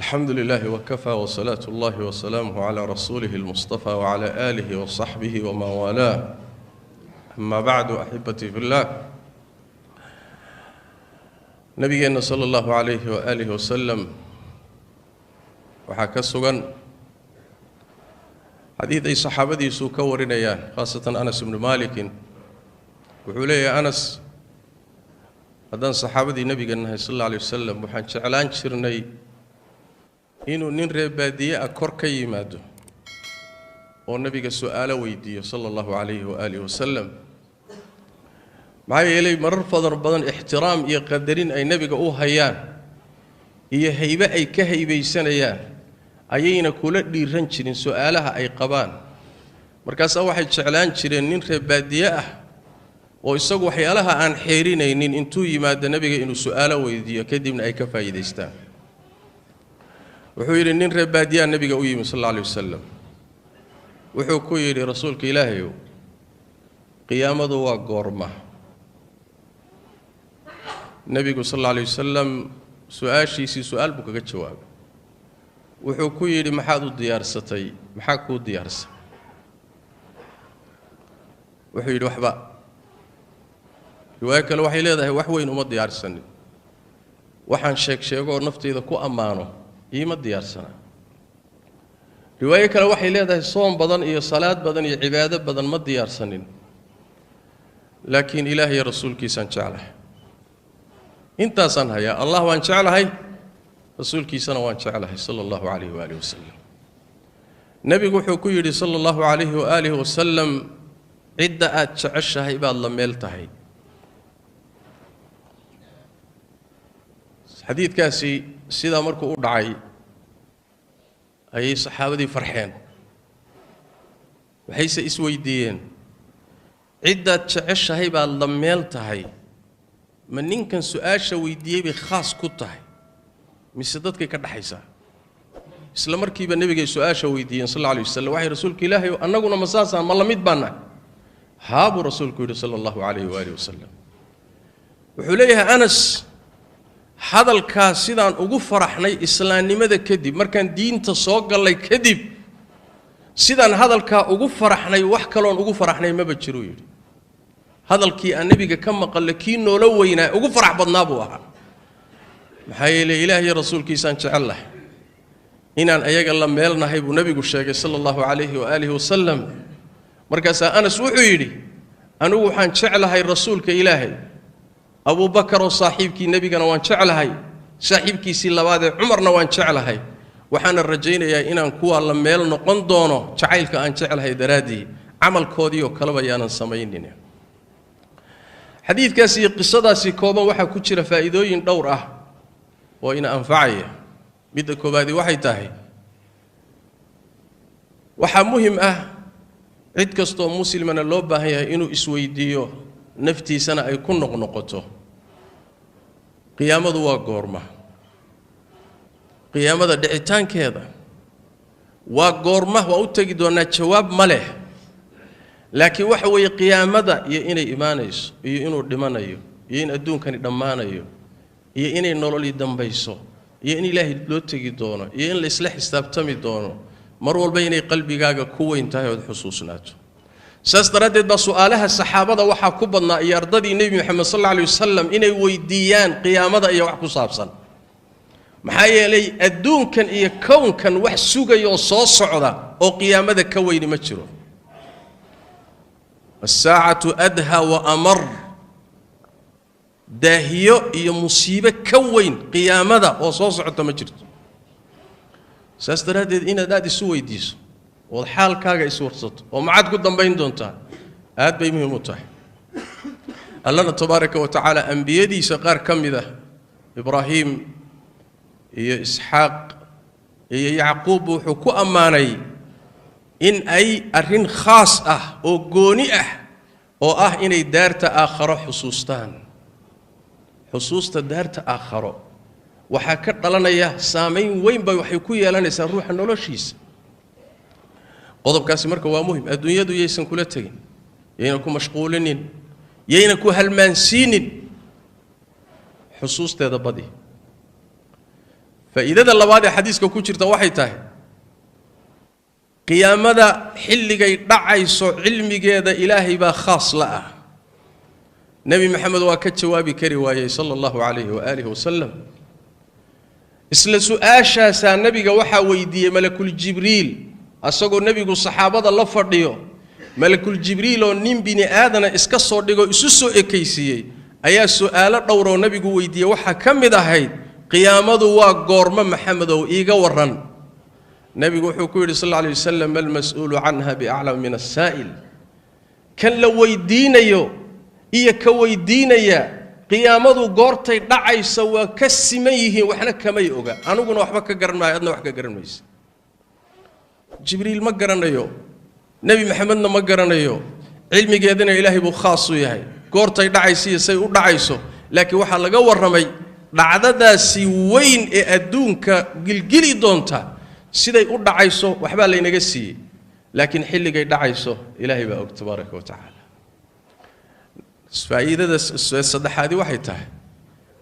Alxamdu lilahi wkafaa wsalaatu اllahi wasalaamuh cla rasuulihi اlmustafa wcla aalihi wasaxbihi wman waalaah. Ama bacdu, axibatii fi llah, nabigeenna sala allahu calayhi waaalihi wasalam waxaa ka sugan xadiid ay saxaabadiisu ka warinayaan, khaasatan Anas ibnu Malikin. Wuxuu leeyahay Anas: haddaan saxaabadii nebiga nahay sal alla alay wasalam, waxaan jeclaan jirnay inuu nin reer baadiye ah kor ka yimaado oo nebiga su-aalo weydiiyo sala allahu calayhi waaalihi wasalam. Maxaa yeelay, marar fadar badan ixtiraam iyo qadarin ay nebiga u hayaan iyo haybe ay ka haybaysanayaan ayayna kula dhiiran jirin su-aalaha ay qabaan. Markaasaa waxay jeclaan jireen nin reer baadiye ah oo isagu waxyaalaha aan xeerinaynin intuu yimaado nebiga inuu su-aalo weydiiyo, kadibna ay ka faa'iidaystaan. Wuxuu yidhi: nin reer baadiyaa nebiga u yimi sal alla alay wasalam. Wuxuu ku yidhi: "Rasuulka Ilaahayow, qiyaamadu waa goorma?" Nebigu sal alla alay wasalam su-aashiisii su-aal buu kaga jawaabay. Wuxuu ku yidhi: "Maxaad u diyaarsatay? Maxaa kuu diyaarsan?" Wuxuu yidhi: "Waxba." Riwaayo kale waxay leedahay: "Wax weyn uma diyaarsanin, waxaan sheeg sheegooo naftayda ku ammaano iima diyaarsanaa." Riwaayo kale waxay leedahay: "Soom badan iyo salaad badan iyo cibaado badan ma diyaarsanin, laakiin Ilaah iyo rasuulkiisaan jeclahay, intaasaan hayaa. Allah waan jeclahay, rasuulkiisana waan jeclahay," sala allahu calayhi waaalih wasalam. Nebigu wuxuu ku yidhi sala allahu calayhi waaalihi wasalam: "Cidda aad jeceshahay baad la meel tahay." Xadiidkaasi sidaa markuu u dhacay ayay saxaabadii farxeen. Waxayse isweydiiyeen: ciddaad jeceshahay baad la meel tahay, ma ninkan su-aasha weydiiyey bay khaas ku tahay mise dadkay ka dhaxaysaa? Isla markiiba nebigay su-aasha weydiiyeen sal alla alay wasalam. Waxay: "Rasuulka Ilaahay, annaguna ma saasaan? Ma la mid baannahay?" "Haa," buu rasuulku yidhi sala allahu calayhi waaalih wasalam. Wuxuu leeyahay Anas: hadalkaas sidaan ugu faraxnay islaamnimada kadib, markaan diinta soo gallay kadib, sidaan hadalkaa ugu faraxnay, wax kaloon ugu faraxnay maba jiruu yidhi. Hadalkii aan nebiga ka maqalle kii noola weynaa, ugu farax badnaa buu ahaa. Maxaa yeelay, Ilaah iyo rasuulkiisaan jecel lahay, inaan ayaga la meelnahay buu nebigu sheegay sala allahu calayhi waaalihi wasalam. Markaasaa Anas wuxuu yidhi: anigu waxaan jeclahay rasuulka Ilaahay, Abuubakar oo saaxiibkii nebigana waan jeclahay, saaxiibkiisii labaadee Cumarna waan jeclahay. Waxaana rajaynayaa inaan kuwaa la meel noqon doono jacaylka aan jeclahay daraaddii, camalkoodii oo kaleba yaanan samaynin. Xadiidkaasi iyo qisadaasi kooban waxaa ku jira faa'iidooyin dhowr ah oo ina anfacaya. Midda koowaadi waxay tahay, waxaa muhim ah, cid kastoo muslimana loo baahan yahay inuu isweydiiyo, naftiisana ay ku noqnoqoto: qiyaamadu waa goorma? Qiyaamada dhicitaankeeda waa goorma? Waa u tegi doonaa, jawaab ma leh. Laakiin waxa weeye, qiyaamada iyo inay imaanayso iyo inuu dhimanayo iyo in adduunkani dhammaanayo iyo inay nololii dambayso iyo in Ilaahay loo tegi doono iyo in la isla xisaabtami doono, mar walba inay qalbigaaga ku weyn tahay ood xusuusnaato. Saas daraaddeed baa su-aalaha saxaabada waxaa ku badnaa iyo ardadii Nebi Moxamed sal alla alay wasalam inay weydiiyaan qiyaamada iyo wax ku saabsan. Maxaa yeelay, adduunkan iyo kownkan wax sugaya oo soo socda oo qiyaamada ka weyni ma jiro. Asaacatu adha wa amar. Daahiyo iyo musiibo ka weyn qiyaamada oo soo socota ma jirto. Saas daraaddeed inaad aada isu weydiiso ood xaalkaaga iswarsato oo maxaad ku dambayn doontaa, aad bay muhiim u tahay. Allana tabaaraka wa tacaala ambiyadiisa qaar ka mid ah, Ibraahim iyo Isxaaq iyo Yacquub, wuxuu ku ammaanay in ay arrin khaas ah oo gooni ah oo ah inay daarta aakharo xusuustaan. Xusuusta daarta aakharo waxaa ka dhalanaya saamayn weyn bay waxay ku yeelanaysaa ruuxa noloshiisa. Qodobkaasi marka waa muhim. Adduunyadu yaysan kula tegin, yayna ku mashquulinin, yayna ku halmaansiinin. Xusuusteeda badi. Faa'iidada labaad ee xadiiska ku jirta waxay tahay qiyaamada xilligay dhacayso cilmigeeda Ilaahay baa khaas la ah. Nebi Maxamed waa ka jawaabi kari waayey sala allahu calayhi waaalihi wasalam. Isla su-aashaasaa nebiga waxaa weydiiyey malakul Jibriil, asagoo nebigu saxaabada la fadhiyo. Malakul Jibriil oo nin bini aadana iska soo dhigo, isu soo ekaysiiyey, ayaa su'aalo dhowroo nebigu weydiiyey. Waxaa ka mid ahayd: qiyaamadu waa goormo, Maxamedow, iiga warran? Nebigu wuxuu ku yidhi sal alla alay wasalam: almas-uulu canha biaclam min asaa'il. Kan la weydiinayo iyo ka weydiinaya qiyaamadu goortay dhacaysa waa ka siman yihiin, waxna kamay oga. Aniguna waxba ka garan maayo, adna wax ka garan maysa. Jibriil ma garanayo, Nebi Maxamedna ma garanayo, cilmigeedana Ilaahay buu khaas u yahay, goortay dhacaysa iyo say u dhacayso. Laakiin waxaa laga warramay dhacdadaasi weyn ee adduunka gilgili doonta siday u dhacayso, waxbaa laynaga siiyey, laakiin xilligay dhacayso Ilaahay baa og tabaaraka wa tacaala. Faa'iidada saddexaadi waxay tahay,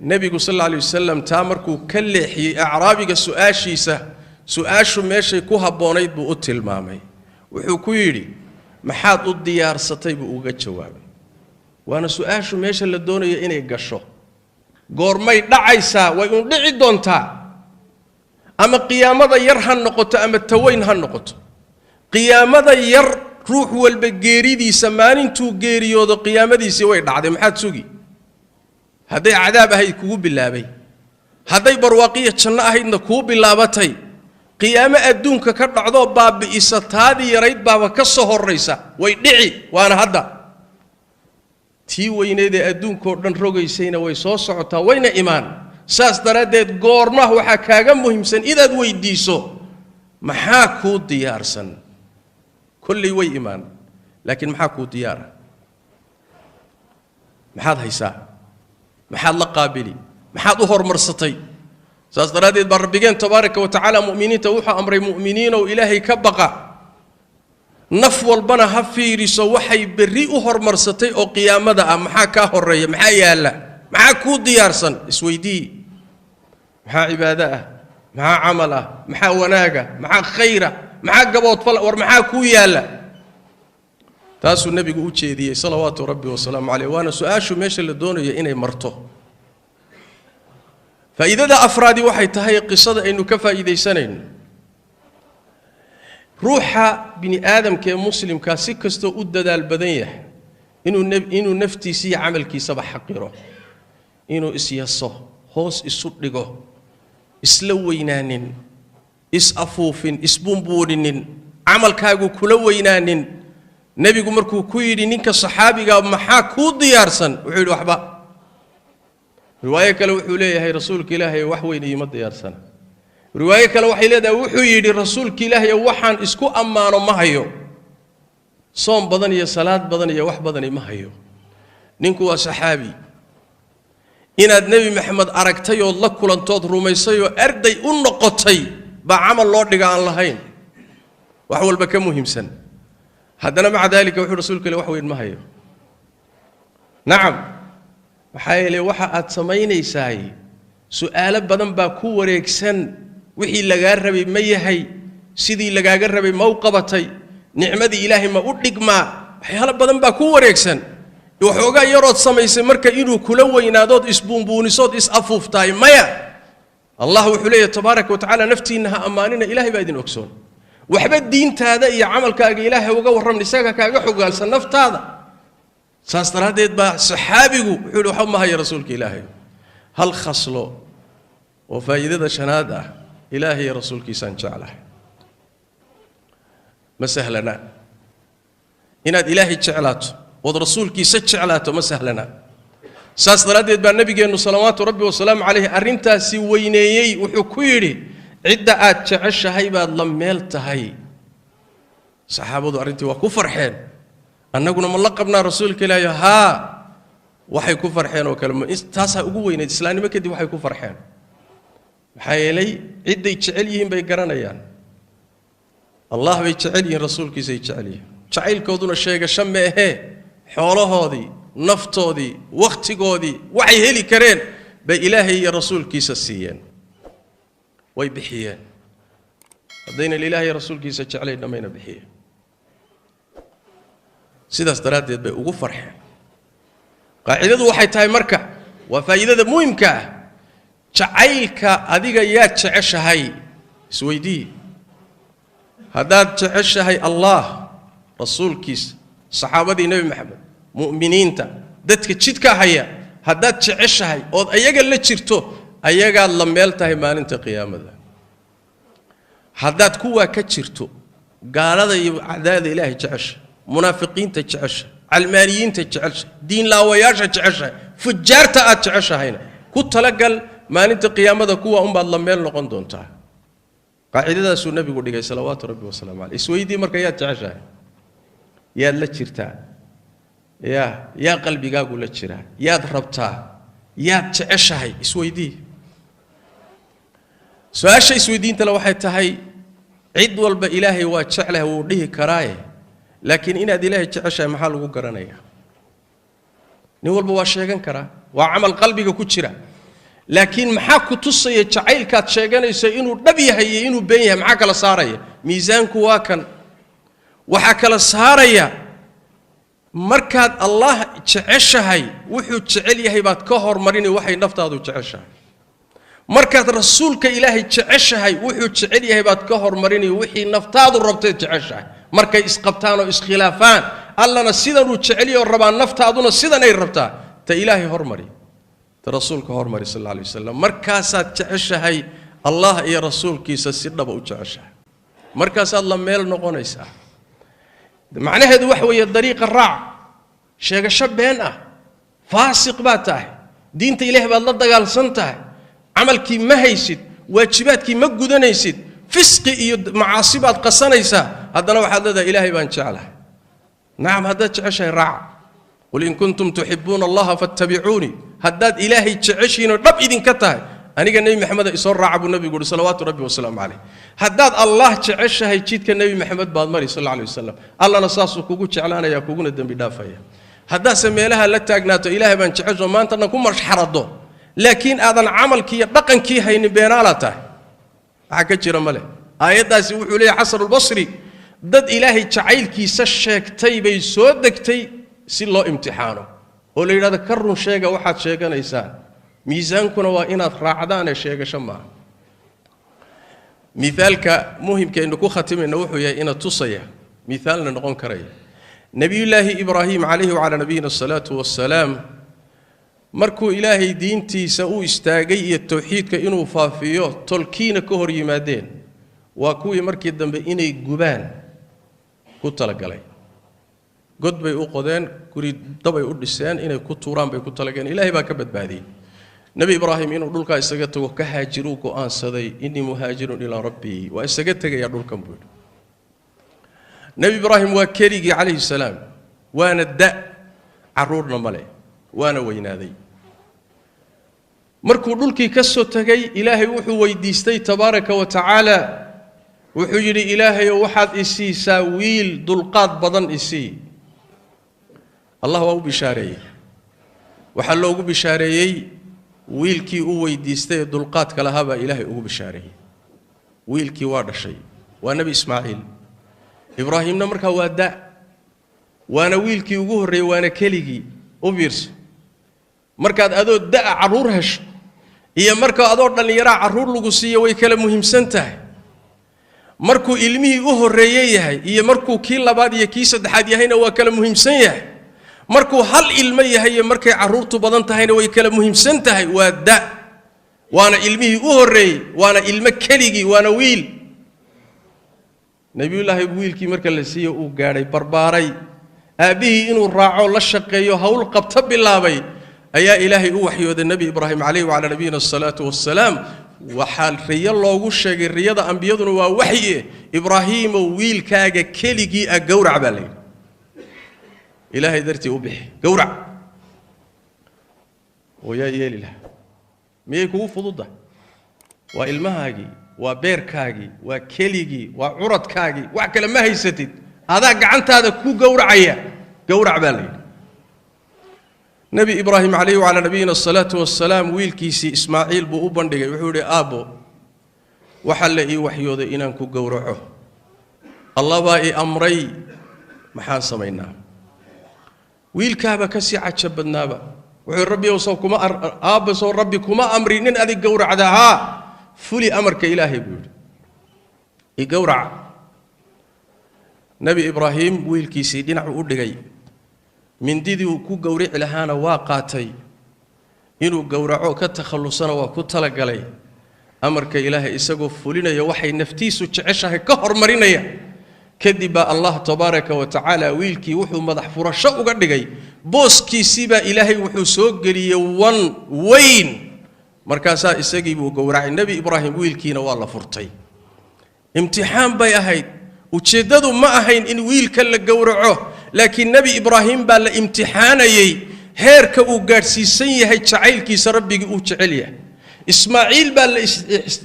nebigu sal alla alay wasalam taa markuu ka leexiyey acraabiga su-aashiisa, su-aashu meeshay ku habboonayd buu u tilmaamay. Wuxuu ku yidhi: maxaad u diyaarsatay? Buu uga jawaabay. Waana su-aashu meesha la doonayo inay gasho. Goormay dhacaysaa? Way uun dhici doontaa, ama qiyaamada yar ha noqoto ama taweyn ha noqoto. Qiyaamada yar, ruux walba geeridiisa maalintuu geeriyoodo qiyaamadiisii way dhacday. Maxaad sugi? Hadday cadaab ahayd kugu bilaabay, hadday barwaaqiya janno ahaydna kuu bilaabatay. Qiyaamo adduunka ka dhacdoo baabi'isa taadii yarayd baaba ka soo horraysa, way dhici, waana hadda. Tii weyneed ee adduunkao dhan rogaysayna way soo socotaa, wayna imaan. Saas daraaddeed goormaha waxaa kaaga muhiimsan inaad weydiiso maxaa kuu diyaarsan. Kolley way imaan, laakiin maxaa kuu diyaara? Maxaad haysaa? Maxaad la qaabili? Maxaad u horumarsatay? Saas daraaddeed baa Rabbigeen tabaaraka wa tacaala mu'miniinta wuxuu amray: mu'miniinow, Ilaahay ka baqa, naf walbana ha fiiriso waxay berri u horumarsatay oo qiyaamada ah. Maxaa kaa horreeya? Maxaa yaalla? Maxaa kuu diyaarsan? Isweydii: maxaa cibaado ah? Maxaa camal ah? Maxaa wanaaga? Maxaa khayra? Maxaa gaboodfal? War maxaa kuu yaalla? Taasuu nebigu u jeediyey salawaatu rabbi wasalaamu caleyh, waana su-aashu meesha la doonayo inay marto. Faa'iidada afraadi waxay tahay qisada aynu ka faa'iidaysanayno: ruuxa bini aadamka ee muslimkaa si kastoo u dadaal badan yahay, inuu naftiisa iyo camalkiisaba xaqiro, inuu isyaso, hoos isu dhigo, isla weynaanin, is-afuufin, isbuunbuuninin, camalkaagu kula weynaanin. Nebigu markuu ku yidhi ninka saxaabiga: maxaa kuu diyaarsan? Wuxuu yidhi: waxba. Riwaayo kale wuxuu leeyahay: rasuulka Ilaahay, wax weyn iima diyaarsana. Riwaayo kale waxay leedahay, wuxuu yidhi: rasuulka Ilaahay, waxaan isku ammaano ma hayo, soom badan iyo salaad badan iyo wax badani ma hayo. Ninku waa saxaabi. Inaad Nebi Maxamed aragtay ood la kulantood rumaysay oo arday u noqotay baa camal loo dhiga aan lahayn, wax walba ka muhiimsan. Haddana maca daalika wuxuu rasuulka le wax weyn ma hayo. Nacam, maxaa yeelay waxa aad samaynaysaay su'aalo badan baa ku wareegsan. Wixii lagaa rabay ma yahay? Sidii lagaaga rabay ma u qabatay? Nicmadii Ilaahay ma u dhigmaa? Waxyaalo badan baa ku wareegsan. Waxoogaa yarood samaysay marka inuu kula weynaadood isbuunbuunisood is-afuuftahay, maya. Allah wuxuu leeyahy tabaaraka wa tacala: naftiinna ha ammaanina, Ilahay baa idin ogsoon. Waxba diintaada iyo camalkaaga Ilaahay uga warramin, isaga kaaga xogaalsan naftaada. Saas daraaddeed baa saxaabigu wuxuu yidhi: waxba ma haya, rasuulka Ilaahay. Hal khaslo oo faa'iidada shanaad ah: Ilaahay iyo rasuulkiisaan jeclahay. Ma sahlana inaad Ilaahay jeclaato ood rasuulkiisa jeclaato, ma sahlana. Saas daraaddeed baa nabigeennu salawaatu rabbi wasalaamu calayhi arrintaasi weyneeyey. Wuxuu ku yidhi: cidda aad jeceshahay baad la meel tahay. Saxaabadu arrintii waa ku farxeen. Annaguna ma la qabnaa, rasuulka Ilaahay? Haa, waxay ku farxeen oo kale taasaa ugu weyneyd islaamnimo kadib waxay ku farxeen. Maxaa yeelay cidday jecel yihiin bay garanayaan. Allah bay jecel yihiin, rasuulkiisay jecel yihiin. Jacaylkooduna sheegasho ma ahee, xoolahoodii, naftoodii, wakhtigoodii, waxay heli kareen bay Ilaahay iyo rasuulkiisa siiyeen. Way bixiyeen. Haddaynan Ilaahay rasuulkiisa jeclayn, mayna bixiyeen. Sidaas daraaddeed bay ugu farxeen. Qaacidadu waxay tahay marka, waa faa'iidada muhimka ah, jacaylka adiga yaad jeceshahay isweydii. Haddaad jeceshahay Allah, rasuulkiisa, saxaabadii Nebi Maxamed, mu'miniinta, dadka jidka haya, haddaad jeceshahay ood ayaga la jirto, ayagaad la meel tahay maalinta qiyaamada. Haddaad kuwaa ka jirto, gaalada iyo cadaada Ilaahay jecesha, munaafiqiinta jecesha, calmaaniyiinta jecesha, diinlaawayaasha jeceshahay, fujaarta aad jeceshahayna, ku talagal maalinta qiyaamada kuwa unbaad la meel noqon doontaa. Qaacidadaasuu Nebigu dhigay salawaatu rabbi wasalaamu caleyh. Isweydii marka, yaad jeceshahay? Yaad la jirtaa? Yaa qalbigaagu la jiraa? Yaad rabtaa? Yaad jeceshahay? Isweydii. Su-aasha isweydiintale waxay tahay, cid walba Ilaahay waa jeclahay wuu dhihi karaaye, laakiin inaad Ilaahay jeceshahay maxaa lagu garanayaa? Nin walba waa sheegan karaa, waa camal qalbiga ku jira, laakiin maxaa ku tusaya jacaylkaad sheeganayso inuu dhab yahay iyo inuu been yahay? Maxaa kala saaraya? Miisaanku waa kan. Waxaa kala saaraya, markaad Allah jeceshahay, wuxuu jecel yahay baad ka hormarini waxay naftaadu jeceshahay. Markaad rasuulka Ilaahay jeceshahay, wuxuu jecel yahay baad ka hormarini wixii naftaadu rabteed jeceshahay. Markay isqabtaan oo iskhilaafaan, Allana sidanuu jecelyaho rabaa, naftaaduna sidanay rabtaa, ta Ilaahay hormari, ta rasuulka hormari sal alla alay wasalam. Markaasaad jeceshahay Allah iyo rasuulkiisa si dhaba u jeceshahay, markaasaad la meel noqonaysaa. Macnaheedu waxa weeye, dariiqa raac. Sheegasho been ah, faasiq baad tahay, diinta Ilaah baad la dagaalsan tahay, camalkii ma haysid, waajibaadkii ma gudanaysid, fisqi iyo macaasi baad qasanaysaa, haddana waxaad leedahay Ilaahay baan jeclahay. Nacam, haddaad jeceshahay raaca. Qul in kuntum tuxibuuna Allaha fattabicuunii. Haddaad Ilaahay jeceshiinoo dhab idinka tahay, aniga Nebi Maxameda isoo raaca buu Nabigu uhi salawaatu rabbi wasalaamu caleyh. Haddaad Allah jeceshahay, jidka Nebi Maxamed baad mari sal alla alay wasalam, Allana saasuu kugu jeclaanaya, kuguna dembi dhaafaya. Haddaase meelaha la taagnaato Ilaahay baan jecesho, maantana ku marxarado, laakiin aadan camalkii iyo dhaqankii haynin, beenaalaa tahay, waxaa ka jira ma leh. Aayaddaasi wuxuu leeyahy Xasanulbasri, dad Ilaahay jacaylkiisa sheegtay bay soo degtay si loo imtixaano oo la yidhahdo, ka run sheega waxaad sheeganaysaan, miisaankuna waa inaad raacdaanee sheegasho maaha. Miaalka muhimkaaynu ku khatimayna wuxuu yahay ina tusaya, miaalna noqon karaya, Nebiyullaahi Ibraahim calayhi wacalaa nabiyina asalaatu wassalaam. Markuu Ilaahay diintiisa u istaagay iyo towxiidka inuu faafiyo, tolkiina ka hor yimaadeen, waa kuwii markii dambe inay gubaan ku talagalay. God bay u qodeen, guri dabay u dhiseen, inay ku tuuraan bay ku talageen. Ilaahay baa ka badbaadiyey. Nebi Ibraahim inuu dhulkaa isaga tago, ka haajiruu go'aansaday. Innii muhaajirun ilaa rabbii, waa isaga tegayaa dhulkan buu yidhi. Nebi Ibraahim waa keligii calayhi salaam, waana da, carruurna male, waana weynaaday. Markuu dhulkii ka soo tegay, Ilaahay wuxuu weydiistay tabaaraka wa tacaala. Wuxuu yidhi, Ilaahayow, waxaad isiisaa wiil dulqaad badan isii. Allah waa u bishaareeyey. Waxaa loogu bishaareeyey wiilkii u weydiistay ee dulqaadka lahaa baa Ilaahay ugu bishaareeyey. Wiilkii waa dhashay, waa Nebi Ismaaciil. Ibraahimna markaa waa da, waana wiilkii ugu horreeyey, waana keligii. U fiirso, markaad adoo da'a carruur hesho iyo marka adoo dhallinyaraa carruur lagu siiyo, way kala muhiimsan tahay. Markuu ilmihii u horreeye yahay iyo markuu kii labaad iyo kii saddexaad yahayna waa kala muhiimsan yahay. Markuu hal ilmo yahay iyo markay carruurtu badan tahayna way kala muhiimsan tahay. Waa da, waana ilmihii u horreeyey, waana ilmo keligii, waana wiil. Nebiyullaahi wiilkii marka la siiye, uu gaadhay, barbaaray, aabbihii inuu raaco, la shaqeeyo, hawl qabto bilaabay, ayaa Ilaahay u waxyooday Nebi Ibraahim calayhi wacalaa nabiyina asalaatu wassalaam. Waxaa riyo loogu sheegay, riyada ambiyaduna waa waxye: Ibraahiimow, wiilkaaga keligii ah gowrac baa la yidhi. Ilaahay dartii u bixi, gowrac. Oo yaa yeeli lahaa? Miyay kugu fududda? Waa ilmahaagii, waa beerkaagii, waa keligii, waa curadkaagii, wax kale ma haysatid, adaa gacantaada ku gowracaya. Gowrac baa la yidhi. Nebi Ibraahim calayhi wacalaa nabiyina asalaatu wassalaam wiilkiisii Ismaaciil buu u bandhigay. Wuxuu yidhi, aabbo, Waxaa la ii waxyooday inaan ku gowraco. Allah baa ii amray, maxaan samaynaa? Wiilkaaba ka sii cajab badnaaba. Wuxuu rabbi soo kuma aabba soo rabbi kuma amri nin adig gowracda? Haa, fuli amarka Ilaahay, buu yidhi, i gowraca. Nebi Ibraahim wiilkiisii dhinacu u dhigay, mindidii uu ku gowrici lahaana waa qaatay, inuu gowraco ka takhallusana waa ku talagalay. Amarka Ilaahay isagoo fulinaya, waxay naftiisu jeceshahay ka hormarinaya, kadib baa Allah tabaaraka wa tacaala wiilkii wuxuu madax furasho uga dhigay. Booskiisii baa Ilaahay wuxuu soo geliyey wan weyn, markaasaa isagii buu gowracay Nebi Ibraahim, wiilkiina waa la furtay. Imtixaan bay ahayd. Ujeeddadu ma ahayn in wiilka la gowraco, laakiin Nebi Ibraahim baa la imtixaanayey heerka uu gaadhsiisan yahay jacaylkiisa rabbigii uu jecel yahay. Ismaaciil baa la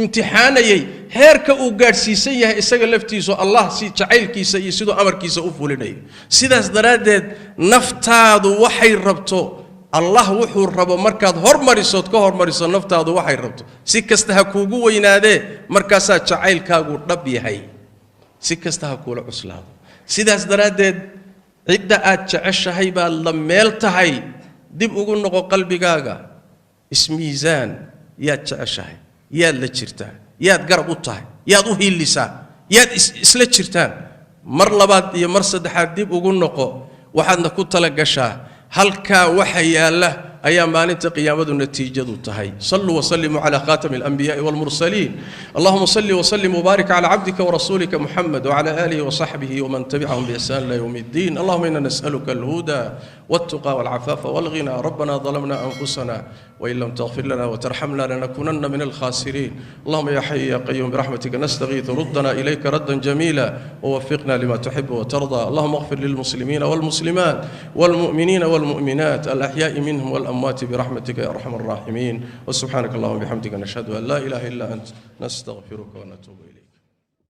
imtixaanayey heerka uu gaadhsiisan yahay isaga laftiisu Allah si jacaylkiisa iyo siduu amarkiisa u fulinayo. Sidaas daraaddeed, naftaadu waxay rabto, Allah wuxuu rabo markaad hormarisood ka hormariso naftaadu waxay rabto, si kasta ha kuugu weynaadee, markaasaa jacaylkaagu dhab yahay, si kasta ha kuula cuslaado. Sidaas daraaddeed, cidda aad jeceshahay baad la meel tahay. Dib ugu noqo qalbigaaga, ismiisaan: yaad jeceshahay? Yaad la jirtaa? Yaad garab u tahay? Yaad u hiilisaa? Yaad isla jirtaan? Mar labaad iyo mar saddexaad dib ugu noqo. Waxaadna ku tala gashaa halkaa waxa yaalla ayaa maalinta qiyaamadu natiijadu tahay. صلوا وسلموا على خاتم الأنبياء والمرسلين. اللهم صل وسلم وبارك على عبدك ورسولك محمد وعلى آله وصحبه ومن تبعهم بإحسان إلى يوم الدين. اللهم إنا نسألك الهدى والتقى والعفاف والغنى. ربنا ظلمنا أنفسنا وإن لم تغفر لنا وترحمنا لنكونن من الخاسرين. اللهم يا حي يا قيوم، برحمتك نستغيث، ردنا إليك ردا جميلا ووفقنا لما تحب وترضى. اللهم اغفر للمسلمين والمسلمات والمؤمنين والمؤمنات، الأحياء منهم والأموات، برحمتك يا أرحم الراحمين. وسبحانك اللهم وبحمدك، نشهد أن لا إله إلا أنت، نستغفرك ونتوب إليك.